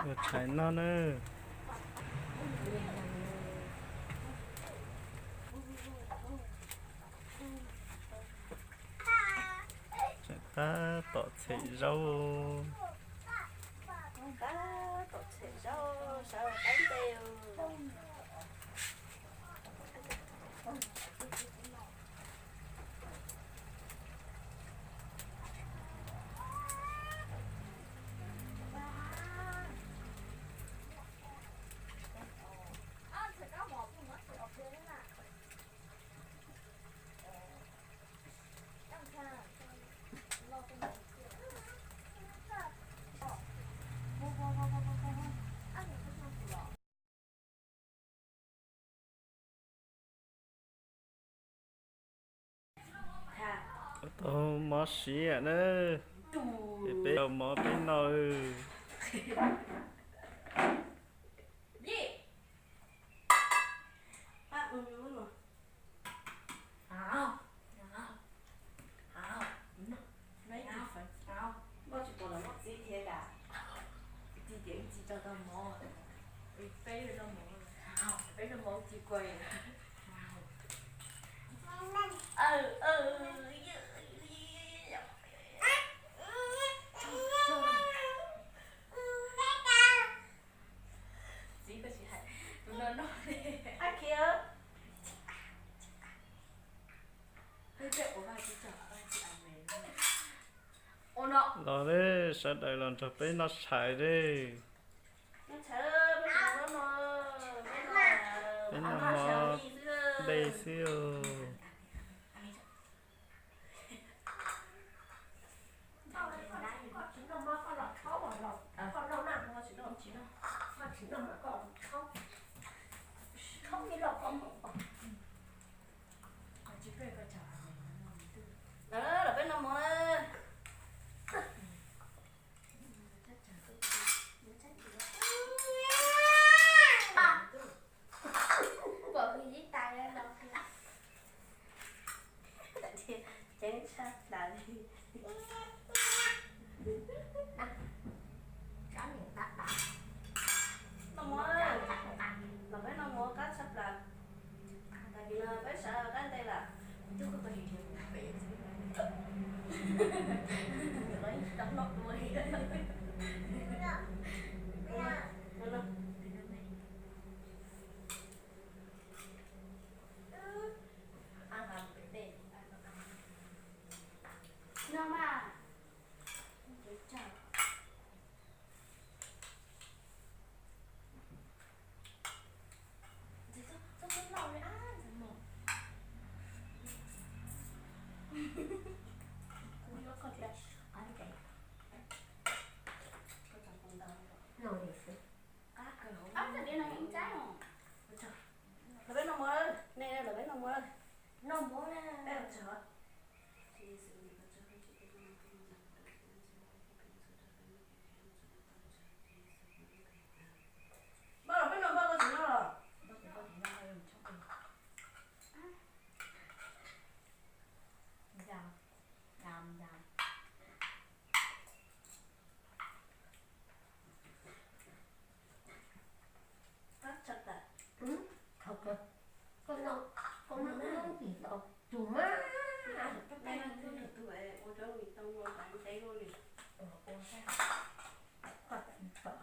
Ua tshais noj nawb. Tseem tab tom txhem zaub. Tab tom txhem zaub, sawv daws pab ntes. Tau mov siav na. Peb tau mov peb noj. Koj tsis pom los muaj txiv thiab cas? Txiv tias txiv tau tau mov, peb tau mov, peb tau mov txiv kuas. Txiv koj tsis hais tus no no. Los ne, sawv daws los nrog peb noj tshais ne. Peb noj mov dej xwb os. Los peb noj mov na. Ceeb tshaj plaws li. Noj mov, los peb noj mov qab tshaj plaws. Tag kis no peb sawv qab ntes lawm. No mas. Los peb noj mov, ne los peb noj mov. Noj mov na. Npaj los peb noj, npaj koj tsis noj los? Qab tshaj plaws. Koj, koj noj, koj noj ib lub ntim tau tus mas. Ua rau ntim tau ua ntev ua li. Koj tsis pom.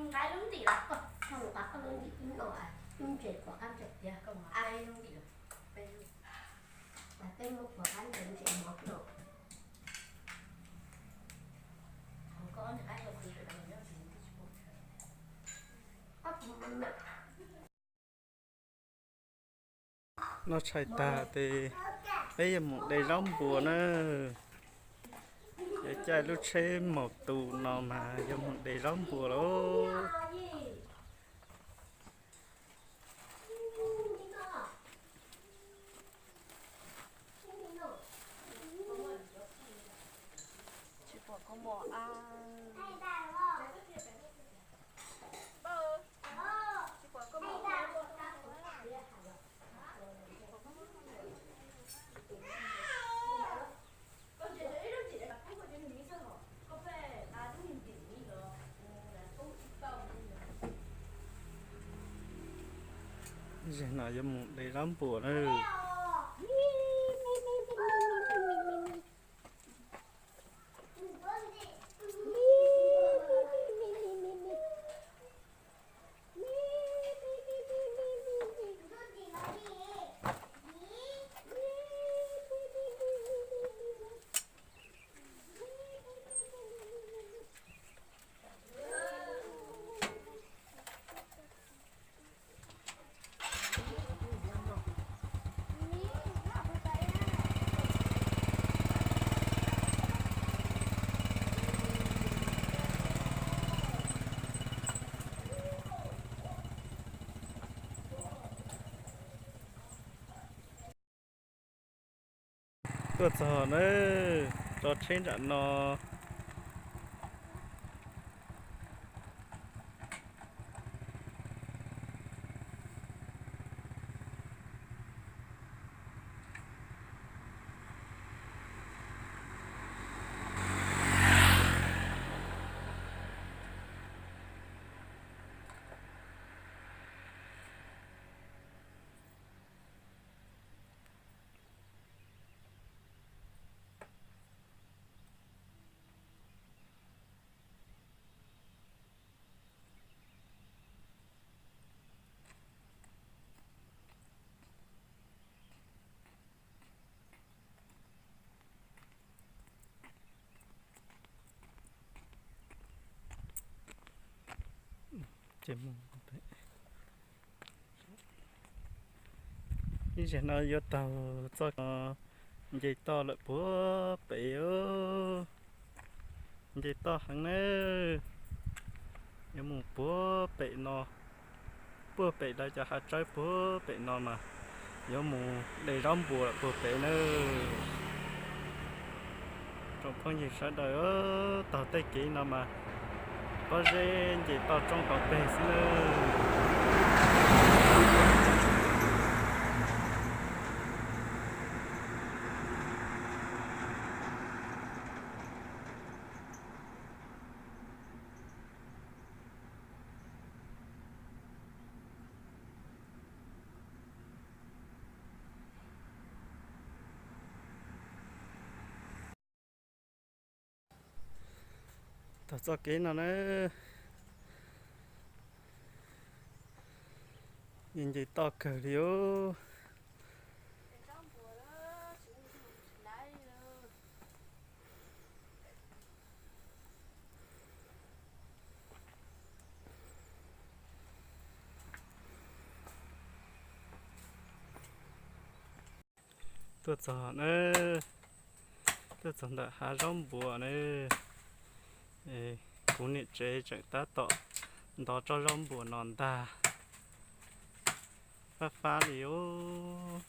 Nqa lub ntim los koj, koj nqa koj lub ntim ib no, ib ntses puas qab ntses tiag, koj nqa ib lub ntim los. Peb muab puas qab ntses ntses mov no. Koj ob ntsej qab yog kuv sawv daws nyob tsis tsis pom. Noj tshais tag ces peb yuav mus de zaub npua na. Yuav caij lub tsheb maus tus no mas yuav mus de zaub npua lauj. Tsis pom koj mov a. Tsis pom koj mov. Zaum no yuav mus de zaub npuas na. Tuaj txog na, tso tsheb nram no. Ib zaug no yuav taug txoj, nce toj lawm puag pem, nce toj heev nawb. Yuav mus puag pem no, puag pem lawv cov hav tsawb puag pem no mas yuav mus de zaub npuas lawm puag pem nawb. Tsoom phooj ywg sawv daws, taug tej kev no mas pob zeb nce toj roob hauv pes xwb nawb. Taug txoj kev no na, nce toj kawg li os. Tuaj txog na, tuaj txog ntawm hav zaub npuas na. Kuv niam tsev tseem tab tom ntov tsob zaub npuas no ntag. Fab fab li os.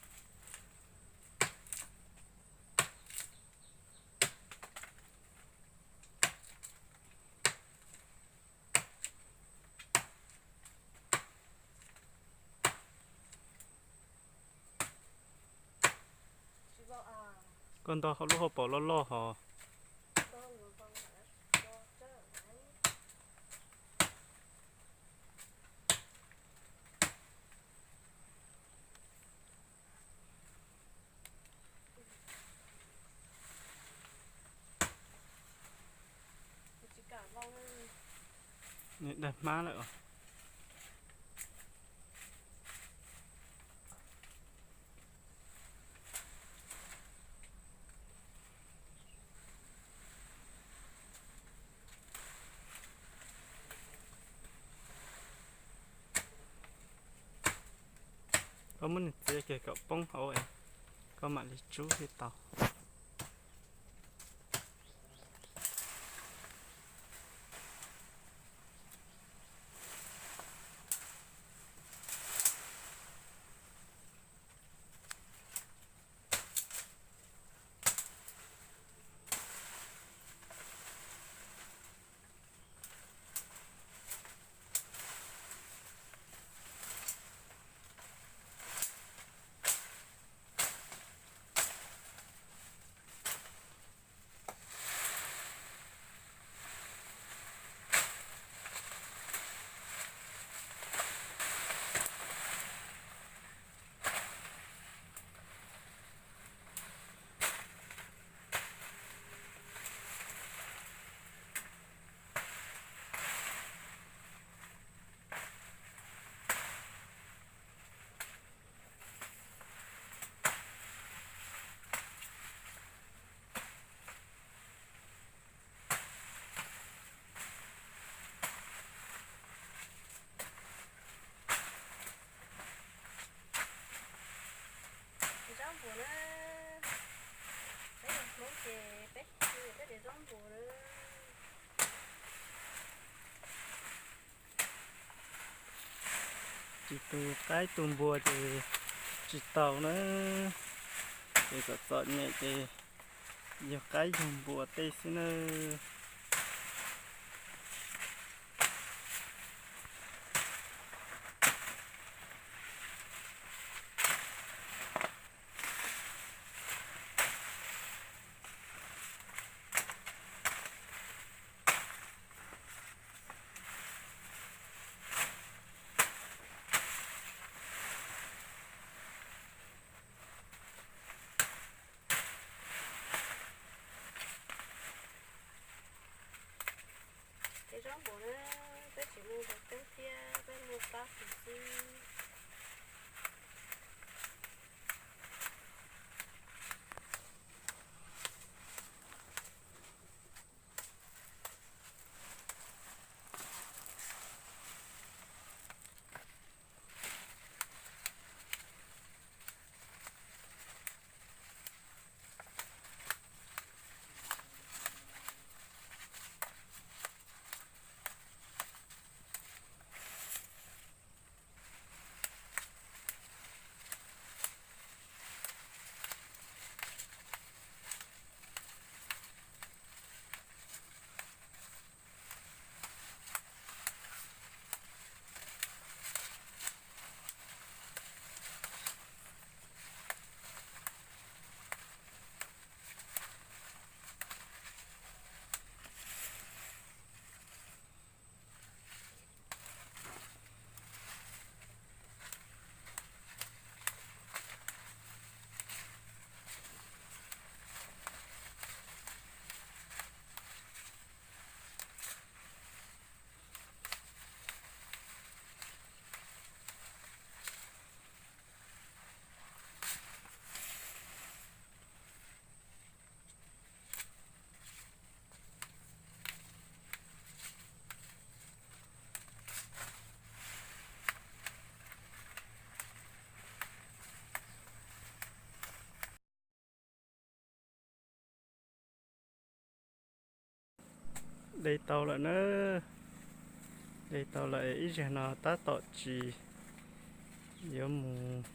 Koj ntov hauv lub hauv paus loj loj hos. Nws dag hmab lawm os. Koj muab nws txiav kiag kom poob hauv es koj mam li tsub thiaj tau. Tsis tu qaib tu npua ces tsis tau na, ces kom txom nyem ces yog qaib yog npua tej xwb nawb. Tej zaub npua na, peb tsis muaj ntau tub thiab, peb muaj pab xwb. De tau lawm na, de tau lawm, ib zaug no tab tom tsis yuav mus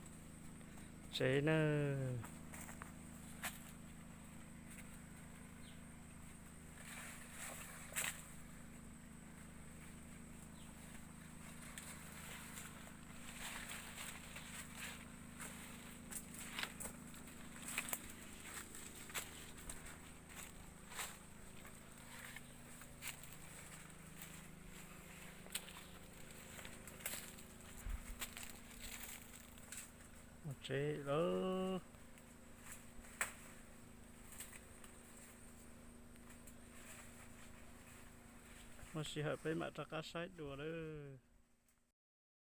tsev nawb. Mus tsev lawm. Muaj sij hawm peb mam rov qab saib dua lawm.